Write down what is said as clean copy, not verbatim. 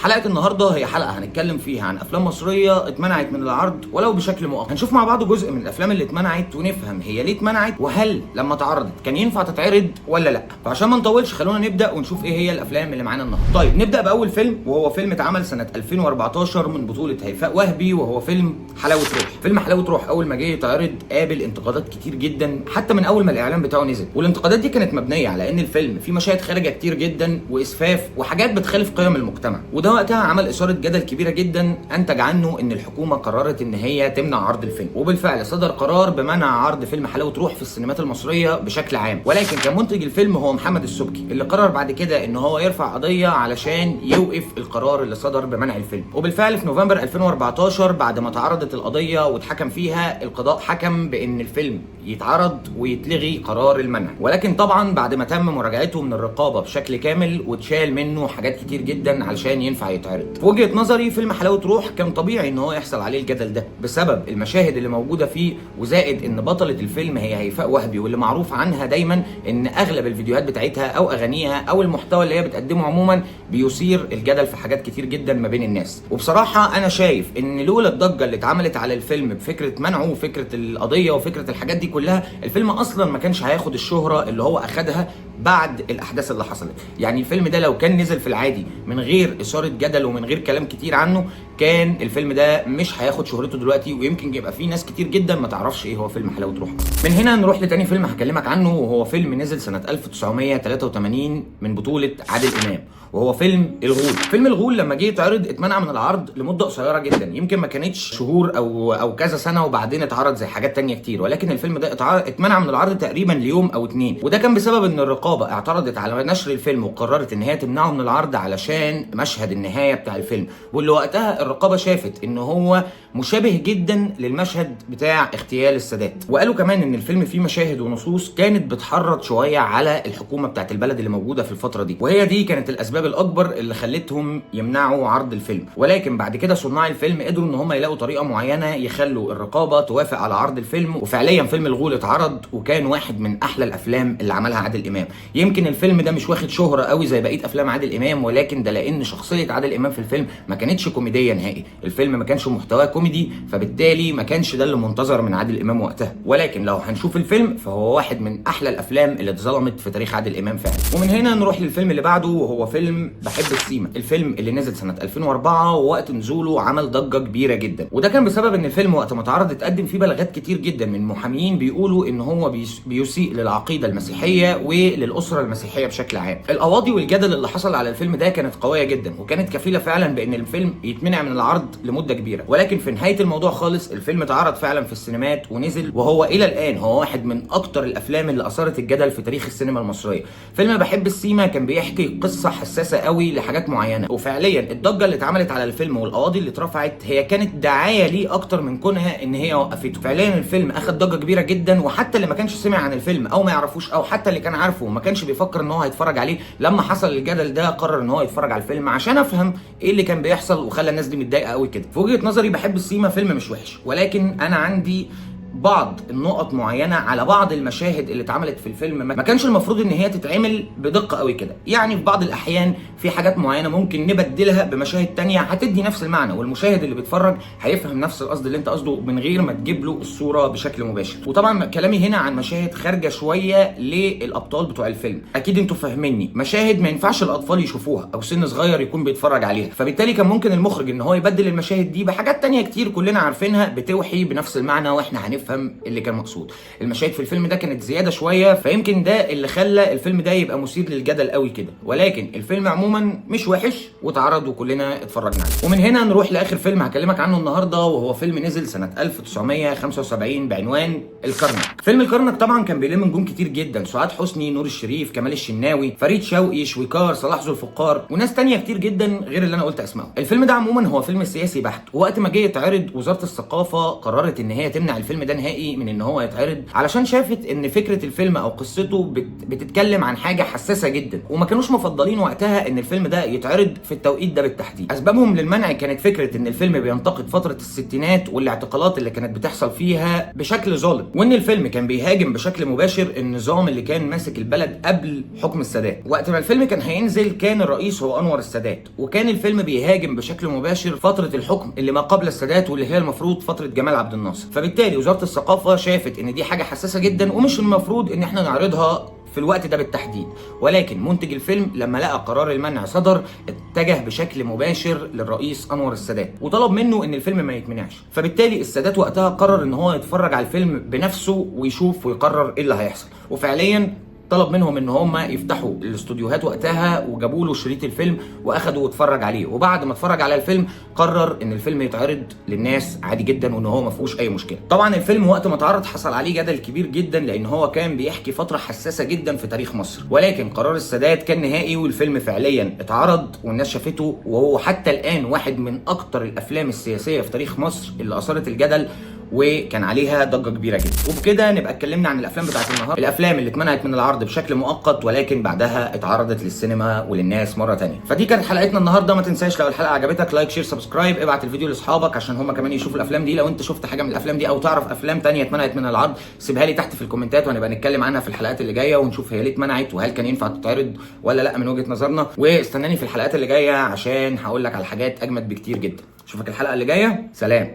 حلقة النهارده هي حلقة هنتكلم فيها عن افلام مصرية اتمنعت من العرض ولو بشكل مؤقت. هنشوف مع بعض جزء من الافلام اللي اتمنعت ونفهم هي ليه اتمنعت، وهل لما اتعرضت كان ينفع تتعرض ولا لا. فعشان ما نطولش خلونا نبدا ونشوف ايه هي الافلام اللي معانا النهارده. طيب نبدا باول فيلم، وهو فيلم اتعمل سنة 2014 من بطوله هيفاء وهبي، وهو فيلم حلاوة روح. فيلم حلاوة روح اول ما جه يتعرض قابل انتقادات كتير جدا، حتى من اول ما الاعلان بتاعه نزل، والانتقادات دي كانت مبنية على ان الفيلم فيه مشاهد خارجه كتير جدا واسفاف وحاجات بتخالف قيم المجتمع، وده وقتها عمل اثاره جدل كبيرة جدا انتج عنه ان الحكومة قررت ان هي تمنع عرض الفيلم. وبالفعل صدر قرار بمنع عرض فيلم حلاوة روح في السينمات المصرية بشكل عام، ولكن كان منتج الفيلم هو محمد السبكي اللي قرر بعد كده ان هو يرفع قضية علشان يوقف القرار اللي صدر بمنع الفيلم. وبالفعل في نوفمبر 2014 بعد ما تعرضت القضية واتحكم فيها، القضاء حكم بان الفيلم يتعرض ويتلغي قرار المنع، ولكن طبعا بعد ما تم مراجعته من الرقابة بشكل كامل واتشال منه حاجات كتير جدا علشان ينفع يتعرض. في وجهه نظري فيلم حلاوة روح كان طبيعي ان هو يحصل عليه الجدل ده بسبب المشاهد اللي موجودة فيه، وزائد ان بطلة الفيلم هي هيفاء وهبي، واللي معروف عنها دايما ان اغلب الفيديوهات بتاعتها او اغانيها او المحتوى اللي هي بتقدمه عموما بيثير الجدل في حاجات كتير جدا ما بين الناس. وبصراحة انا شايف ان لولا الضجة اللي اتعملت على الفيلم بفكره منعه وفكره القضية وفكره الحاجات دي كلها، الفيلم اصلا ما كانش هياخد الشهرة اللي هو اخدها بعد الاحداث اللي حصلت. يعني الفيلم ده لو كان نزل في العادي من غير اثاره جدل ومن غير كلام كتير عنه، كان الفيلم ده مش هياخد شهرته دلوقتي، ويمكن يبقى فيه ناس كتير جدا ما تعرفش ايه هو فيلم حلاوة روح. من هنا نروح لتاني فيلم هكلمك عنه، وهو فيلم نزل سنة 1983 من بطوله عادل امام، وهو فيلم الغول. فيلم الغول لما جه يتعرض اتمنع من العرض لمدة قصيرة جدا، يمكن ما كانتش شهور او كذا سنة وبعدين اتعرض زي حاجات تانية كتير، ولكن الفيلم ده اتمنع من العرض تقريبا ليوم او اتنين، وده كان بسبب ان الرقابة اعترضت على نشر الفيلم وقررت ان هي تمنعه من العرض علشان مشهد النهاية بتاع الفيلم، واللي وقتها الرقابة شافت ان هو مشابه جدا للمشهد بتاع اغتيال السادات. وقالوا كمان ان الفيلم فيه مشاهد ونصوص كانت بتحرض شوية على الحكومة بتاعت البلد اللي موجودة في الفترة دي، وهي دي كانت الاسباب الاكبر اللي خلتهم يمنعوا عرض الفيلم. ولكن بعد كده صناع الفيلم قدروا ان هم يلاقوا طريقه معينة يخلوا الرقابة توافق على عرض الفيلم، وفعليا فيلم الغول اتعرض وكان واحد من احلى الافلام اللي عملها عادل امام. يمكن الفيلم ده مش واخد شهره قوي زي بقية افلام عادل امام، ولكن ده لان شخصية عادل امام في الفيلم ما كانتش كوميدية نهائي، الفيلم ما كانش محتواه كوميدي، فبالتالي ما كانش ده اللي منتظر من عادل امام وقتها. ولكن لو هنشوف الفيلم فهو واحد من احلى الافلام اللي اتظلمت في تاريخ عادل امام فعلا. ومن هنا نروح للفيلم اللي بعده، وهو فيلم بحب السيما، الفيلم اللي نزل سنة 2004، ووقت نزوله عمل ضجه كبيرة جدا، وده كان بسبب ان الفيلم وقت ما اتعرض اتقدم فيه بلاغات كتير جدا من محامين بيقولوا ان هو بيسيء للعقيدة المسيحية وللاسره المسيحية بشكل عام. القواضي والجدل اللي حصل على الفيلم ده كانت قوية جدا، وكانت كفيله فعلا بان الفيلم يتمنع من العرض لمدة كبيرة، ولكن في نهاية الموضوع خالص الفيلم اتعرض فعلا في السينمات ونزل، وهو الى الان هو واحد من اكتر الافلام اللي اثارت الجدل في تاريخ السينما المصرية. فيلم بحب السيما كان بيحكي قصة حساسة قوي لحاجات معينة، وفعليا الضجة اللي اتعملت على الفيلم والقواضي اللي اترفعت هي كانت دعاية ليه اكتر من كونها ان هي وقفته. فعليا الفيلم اخد ضجه كبيرة جدا، وحتى اللي ما كانش سمع عن الفيلم او ما يعرفوش او حتى اللي كان عارفه وما كانش بيفكر ان هو هيتفرج عليه، لما حصل الجدل ده قرر ان هو يتفرج على الفيلم عشان افهم ايه اللي كان بيحصل وخلى الناس دي متضايقة قوي كده. في وجهه نظري بحب السيما فيلم مش وحش، ولكن انا عندي بعض النقط معينة على بعض المشاهد اللي اتعملت في الفيلم ما كانش المفروض ان هي تتعمل بدقة قوي كده. يعني في بعض الاحيان في حاجات معينة ممكن نبدلها بمشاهد تانية هتدي نفس المعنى، والمشاهد اللي بيتفرج هيفهم نفس القصد اللي انت قصده من غير ما تجيب له الصورة بشكل مباشر. وطبعا كلامي هنا عن مشاهد خارجه شوية للابطال بتوع الفيلم، اكيد انتوا فاهميني، مشاهد ما ينفعش الاطفال يشوفوها او سن صغير يكون بيتفرج عليها، فبالتالي كان ممكن المخرج ان هو يبدل المشاهد دي بحاجات تانية كتير كلنا عارفينها بتوحي بنفس المعنى واحنا هنفهم اللي كان مقصود. المشاهد في الفيلم ده كانت زيادة شوية، فيمكن ده اللي خلى الفيلم ده يبقى مثير للجدل قوي كده، ولكن الفيلم عموما مش وحش واتعرض وكلنا اتفرجنا عليه. ومن هنا نروح لاخر فيلم هكلمك عنه النهارده، وهو فيلم نزل سنة 1975 بعنوان الكرنك. فيلم الكرنك طبعا كان بيلم نجوم كتير جدا، سعاد حسني، نور الشريف، كمال الشناوي، فريد شوقي، شويكار، صلاح ذو الفقار، وناس تانية كتير جدا غير اللي انا قلت اسمائهم. الفيلم ده عموما هو فيلم سياسي بحت، ووقت ما جه يتعرض وزارة الثقافة قررت ان هي تمنع الفيلم ده ده نهائي من ان هو يتعرض، علشان شافت ان فكرة الفيلم او قصته بتتكلم عن حاجة حساسة جدا، وما كانوش مفضلين وقتها ان الفيلم ده يتعرض في التوقيت ده بالتحديد. اسبابهم للمنع كانت فكرة ان الفيلم بينتقد فترة الستينات والاعتقالات اللي كانت بتحصل فيها بشكل ظالم، وان الفيلم كان بيهاجم بشكل مباشر النظام اللي كان ماسك البلد قبل حكم السادات. وقت ما الفيلم كان هينزل كان الرئيس هو انور السادات، وكان الفيلم بيهاجم بشكل مباشر فترة الحكم اللي ما قبل السادات واللي هي المفروض فترة جمال عبد الناصر. فبالتالي وزارة الثقافة شافت ان دي حاجة حساسة جدا ومش المفروض ان احنا نعرضها في الوقت ده بالتحديد. ولكن منتج الفيلم لما لقى قرار المنع صدر اتجه بشكل مباشر للرئيس انور السادات وطلب منه ان الفيلم ما يتمنعش. فبالتالي السادات وقتها قرر ان هو يتفرج على الفيلم بنفسه ويشوف ويقرر ايه اللي هيحصل، وفعليا طلب منهم ان هم يفتحوا الاستوديوهات وقتها وجابوا له شريط الفيلم واخدوا واتفرج عليه. وبعد ما اتفرج على الفيلم قرر ان الفيلم يتعرض للناس عادي جدا وان هو ما فيهوش اي مشكلة. طبعا الفيلم وقت ما اتعرض حصل عليه جدل كبير جدا، لان هو كان بيحكي فترة حساسة جدا في تاريخ مصر، ولكن قرار السادات كان نهائي والفيلم فعليا اتعرض والناس شافته، وهو حتى الان واحد من اكتر الافلام السياسية في تاريخ مصر اللي اثارت الجدل وكان عليها ضجه كبيرة جدا. وبكده نبقى اتكلمنا عن الافلام بتاعت النهارده، الافلام اللي اتمنعت من العرض بشكل مؤقت ولكن بعدها اتعرضت للسينما وللناس مرة تانية. فدي كانت حلقتنا النهارده. ما تنساش لو الحلقة عجبتك like share subscribe، ابعت الفيديو لاصحابك عشان هم كمان يشوفوا الافلام دي. لو انت شفت حاجة من الافلام دي او تعرف افلام تانية اتمنعت من العرض سيبها لي تحت في الكومنتات، وهنبقى نتكلم عنها في الحلقات اللي جاية ونشوف هي ليه اتمنعت وهل كان ينفع تتعرض ولا لا من وجهه نظرنا. واستناني في الحلقات اللي جاية عشان هقول لك على حاجات اجمد بكتير جدا. اشوفك الحلقة اللي جاية، سلام.